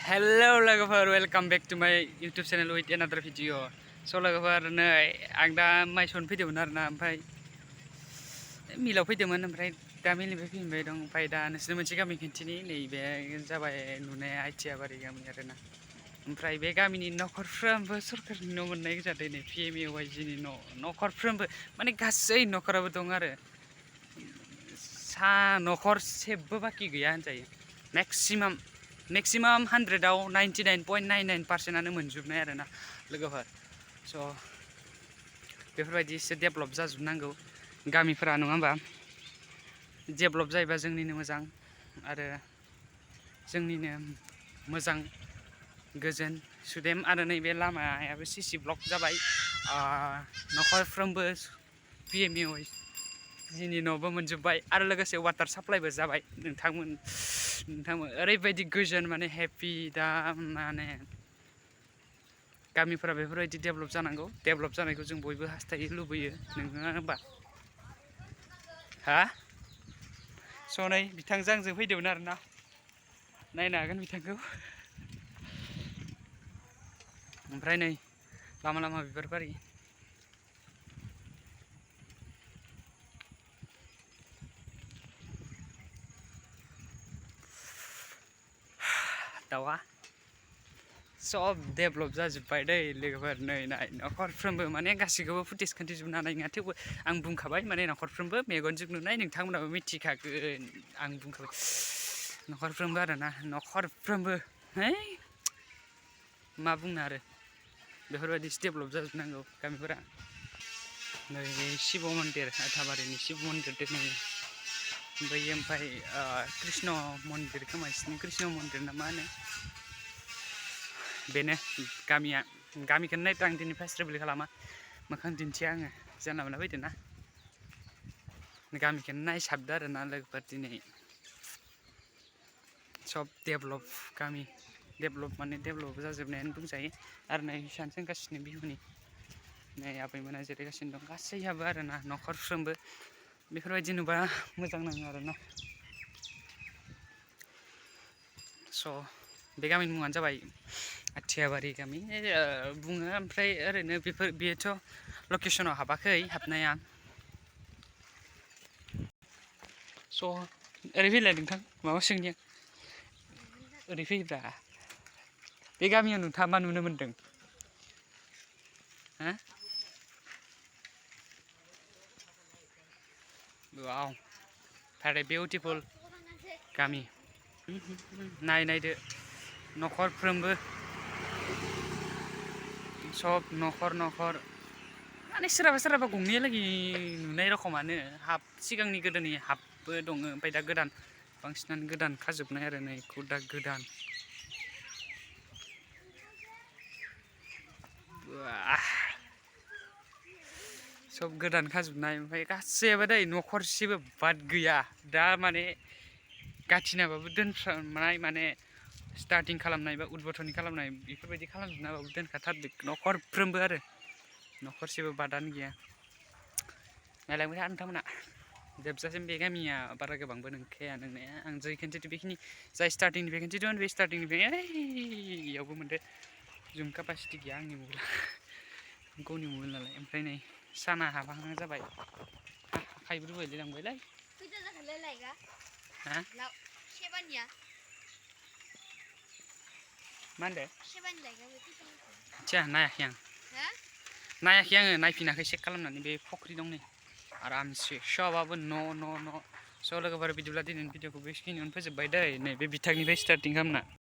Hello लोगोफोर welcome back to माय YouTube channel with another video स' लोगोफोर नै आं दा माइ सौनो फैदोंमोन आरोना ओमफ्राय मिलाव फैदोंमोन ओमफ्राय दा मिलनिफ्राय फैबाय दं ओमफ्राय दा नोंसोरनो मोनसे गामि खिन्थिनि नैबे जाबाय नुनाया आइथियाबारि गामि आरोना ओमफ्राय बे गामिनि न'खरफ्रोमबो सरकारनि न' मोननाय जादों नै PMAY-G नि न'खरफ्रोमबो माने गासै न'खराबो दं आरो न'खरसेबो बाखि गैया होनजायो मेक्सिमाम 100आव 99.99% मोनजोबनाय आरोना लोगोफोर स' बेफोरबायदि एसे डेभेलप जाजोबनांगौ गामिफोरा नङा होमबा डेभेलप जायोबा जोंनिनो मोजां आरो जोंनिनो मोजां गोजोन सुदेम आरो नैबे लामायाबो CC ब्लक जाबाय न'खरफ्रोमबो PMAY-G न'बो मोनजोब्बाय आरो लोगोसे वाटार साप्लाइबो जाबाय नोंथांमोन ओरैबायदि गोजोन माने हेपि दा माने गामिफोरा बेफोरबायदि डेभेलप जानांगौ डेभेलप जानायखौ जों बयबो हास्थायो लुबैयो नोङा होमबा हा स' नै बिथांजों आंजों फैदोंमोन आरोना नायनो हागोन बिथांखौ ओमफ्राय नै लामा लामा बिबार बारि दाउआ सब डेभेलप जाजोब्बाय दै लोगोफोर नै नाय न'खरफ्रोमबो माने गासैखौबो फुटेज खिन्थिजोबनो हानाय नङा थेवबो आं बुंखाबाय माने न'खरफ्रोमबो मेगनजों नुनाय नोंथांमोनाबो मिथिखागोन आं बुंखाबाय न'खरफ्रोमबो आरोना न'खरफ्रोमबो है मा बुंनो आरो बेफोरबायदि डेभेलप जाजोबनांगौ गामिफोरा नै शिब मन्दिर आइथाबारिनि शिब मन्दिर दोङो ओमफ्राय कृष्ण मन्दिर खोमा कृष्ण मन्दिर ना मा होनो बेनो गामिखौनो नायदों आं दिनै फार्स्ट रिभिल खालामा मोखां दिन्थिया आङो जानला मोनला फैदों ना गामिखौनो नायसाबदो आरोना लोगोफोर दिनै सब डेभेलप गामि डेभेलप माने डेभेलप जाजोबनायानो बुंजायो आरो नै हिसान सोंगासिनो बिहुनि नै आबैमोना जिरायगासिनो दं गासैहाबो आरोना न'खरफ्रोमबो बेफोरबायदि नुबा मोजां नाङो आरोना स' बे गामिनि मुङानो जाबाय आथियाबारि गामि बुङो ओमफ्राय ओरैनो बेथ' लकेसनाव हाबाखै हाबनाया स' ओरै फैलाय नोंथां माबा सोंनि ओरै फैब्रा बे गामियाव नोंथाङा मा नुनो मोन्दों हा वाव very beautiful गामि नायदो न'खरफ्रोमबो सब न'खर माने सोरहाबा गंनैयालागै नुनाय रखमानो सिगांनि गोदोनि हाबबो दङ ओमफ्राय दा गोदान बांसिनानो गोदान खाजोबनाय आरो नै दा गोदान सब गोदान खाजोबनाय ओमफ्राय गासैबो दै न'खरसेबो बाद गैया दा माने गाथिनाबाबो दोनफ्रामनाय माने स्टार्टिं खालामनाय बा उद्बोधन खालामनाय बेफोरबायदि खालामजोबनाबाबो दोनखाथारदो न'खरफ्रोमबो आरो न'खरसेबो बादानो गैया नायलांबाय था नोंथांमोना जोबजासिम बे गामिया बारा गोबांबो नंखाया नोंनाया आं जै खिन्थिदों बेखिनि जाय स्टार्टिंनिफ्राय खिन्थिदोंमोन बे स्टार्टिंनिफ्राय इयावबो मोनदो जुम केपासिटि गैया आंनि मबाइला गावनि मबाइल नालाय ओमफ्राय नै साना हाबहां जाबाय आखाइबो रुवायलाय लांबायलै हा मा होनदो आच्छा नायाखै आङो नायफिनाखै चेक खालामनानै बे फख्रि दं नै आरामसे सबाबो न' स' लोगोफोर बिदिब्ला दिनैनि भिडिअखौ बेखिनियावनो फोजोबबाय दै नै बे बिथांनिफ्राय स्टार्टिं खालामना